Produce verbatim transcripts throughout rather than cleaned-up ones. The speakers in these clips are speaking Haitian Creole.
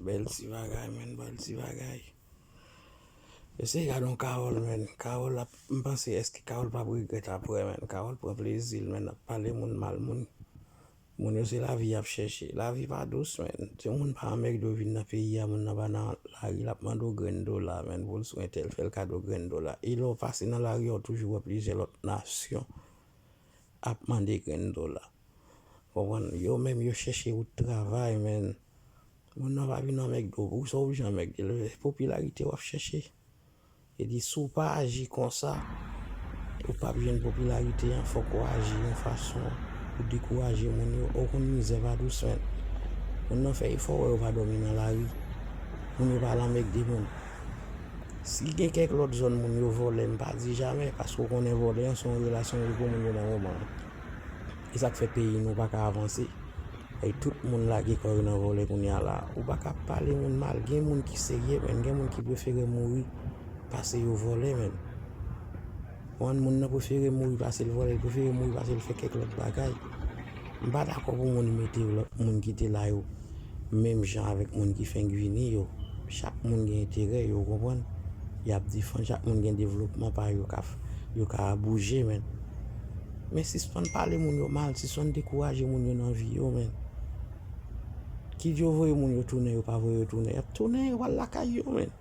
Bèl ti bagay, menn, bèl ti bagay. Eseye gade yon Carole, menn. Carole ap, m panse, èske Carole p ap regrèt apre, menn? Carole pran plezi l, menn, ap pale moun mal, moun. Moun yo se lavi y ap chèche. Lavi pa dous, menn. Si yon moun pa anmègde w vin nan peyi a, moun nan pa nan lari, l ap mande w grenn dola, menn, pou l swen tèl, fè l kado grenn dola. E lè w pase nan lari a, w toujou wè plizyè lòt nasyon ap mande grenn dola. Konprann? Yo menm, yo chèche wout travay, menn. Moun nan pa vin anmègde w. Poukisa w oblije anmègde l? Popilarite w ap chèche. E di, si w pa aji konsa, ou p ap jwenn popilarite an. Fòk ou aji yon fason pou dekouraje moun yo. Ou konn mizè pa dous, menn. Moun nan fè efò, wè yo pa dòmi nan lari. Moun yo pa al anmègde moun. Si gen kèk lòt zòn moun yo vòlè, m pa di jamè, paske w konnen vòlè an se yon relasyon yo pou moun yo nan moman an. E sa k fè peyi nou pa ka avanse. E tout moun lage kò yo nan vòlè kounye a la. Ou pa ka pale moun mal. Gen moun ki serye, menn. Gen moun ki prefere mouri pase yo vòlè, menn. Konprann? Moun nan prefere mouri pase l vòlè, li prefere mouri pase l fè kèk lòt bagay. M pa dakò pou moun mete lòt moun ki te la yo menm jan avèk moun ki fenk vini yo. Chak moun gen enterè yo, ou konprann? Y ap defann, chak moun gen devlopman pa yo ka f-, yo ka bouje, menn. Men sispann pale moun yo mal, sispann dekouraje moun yo nan vi yo, menn. Kit yo voye moun yo tounen, yo pa voye yo tounen, y ap tounen, yo pral lakay yo, menn.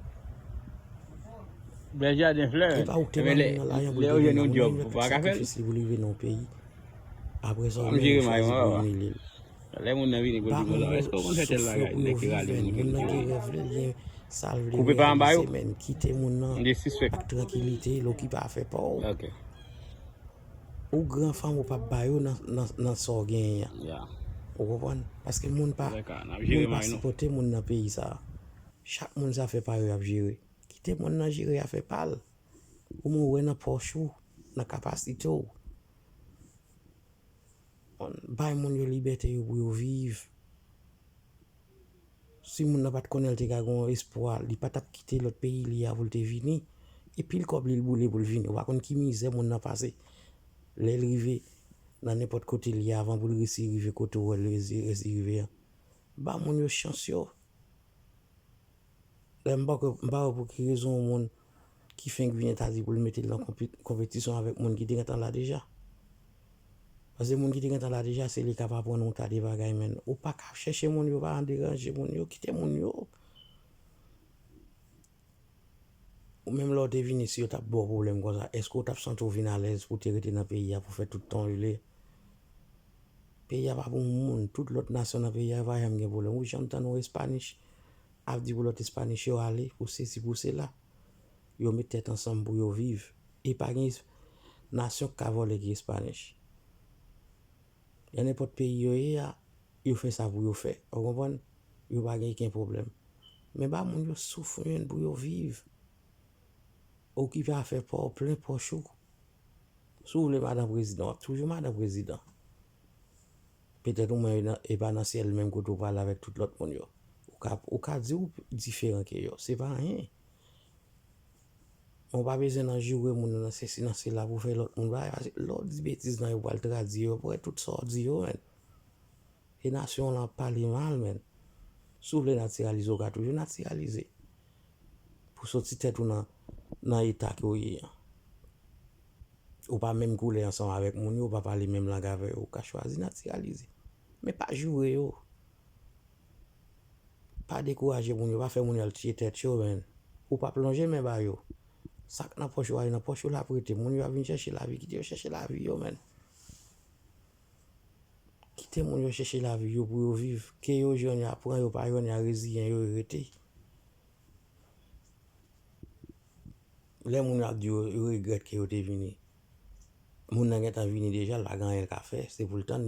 Bèl jaden flè. E pa ou ki te ban moun nan lajan pou l te vin nan, moun nan vin fè tout sakrifis li pou l rive nan yon peyi. Apre sa, ou menm ou chwazi pou imilye l. Lè moun nan vini pou l di moun nan, èske w konn fè tèl bagay? Nèg ki rale moun, moun nan gen rèv li, li gen sa l vle reyalize, menn. Kite moun nan ak trankilite l, okipe afè pa w. Ou gran fanm ou p ap ba yo nan, nan, nan sa w genyen an. Ou konprann? Paske moun pa, moun pa sipòte moun nan peyi sa a. Chak moun se afè pa yo y ap jere. Kite moun nan jere afè pa l. Ou menm ou wè nan pòch ou, nan kapasite w. Bay moun yo libète yo pou yo viv. Si moun nan pa t konnen l te ka gen yon espwa, li pa t ap kite lòt peyi li a pou l te vini. E pil kòb li l boule pou l vini. Ou pa konn ki mizè moun nan pase. Lè l rive nan nenpòt kote l ye avan pou l resi rive kote w wè l resi, resi rive an. Ba moun yo chans yo. Lè m pa kwè, m pa wè pou ki rezon yon moun ki fenk vini ta di pou l mete l nan konpi-, konpetisyon avèk moun ki te gentan la deja. Paske moun ki te gentan la deja, se li k ap aprann ou ta de bagay, menn. Ou pa ka ap chèche moun yo, pa deranje moun yo, kite moun yo. Ou menm lè w te vini, si yo t ap ba w pwoblèm konsa, èske w t ap santi w vin alèz pou w te rete nan peyi a pou fè tout tan w vle? Peyi a pa pou moun. Tout lòt nasyon nan peyi a pa janm gen pwoblèm. Ou janm tann yon Espanich ap di pou lòt Espanich yo ale, pou sesi, pou sela. Yo met tèt ansanm pou yo viv. E pa gen es-, nasyon k ka vòlè ki Espanich. Nan nenpòt peyi yo ye a, yo fè sa pou yo fè. Ou konprann? Yo pa gen okenn pwoblèm. Men ba moun yo souf, menn, pou yo viv. Okipe afè pa w, plen pòch ou. Si w vle madan prezidan, w ap toujou madan prezidan. Petèt ou menm e nan, e pa nan syèl menm kote w prale avèk tout lòt moun yo. Ou ka, ou ka di w diferan ke yo. Se pa anyen. Men w pa bezwen nan joure moun nan, nan sesi, nan sela pou fè lòt moun bagay. Paske lè w di betiz nan yo pral tradi yo, yo pral wè tout sa w di yo, menn. E nasyon w lan ap pale mal, menn. Si w vle natiralize, w ka toujou natiralize. Pou soti tèt ou nan, nan eta ke w ye an. Ou pa menm koulè ansanm avèk moun yo, ou pa pale menm lang avè yo, ou ka chwazi natiralize. Men pa joure yo. Pa dekouraje moun yo, pa fè moun yo al tiye tèt yo, menn. Ou p ap lonje men ba yo. Sa k nan pòch ou a, li nan pòch ou l ap rete. Moun yo ap vin chèche lavi, kite yo chèche lavi yo, menn. Kite moun yo chèche lavi yo pou yo viv. Ke yo jwenn, y a pran, yo pa jwenn, y a reziyen yo, yo rete. Lè moun yo ap di yo, yo regrèt ke yo te vini. Moun nan gentan vini deja, l pa gen anyen l ka fè, se pou l tann.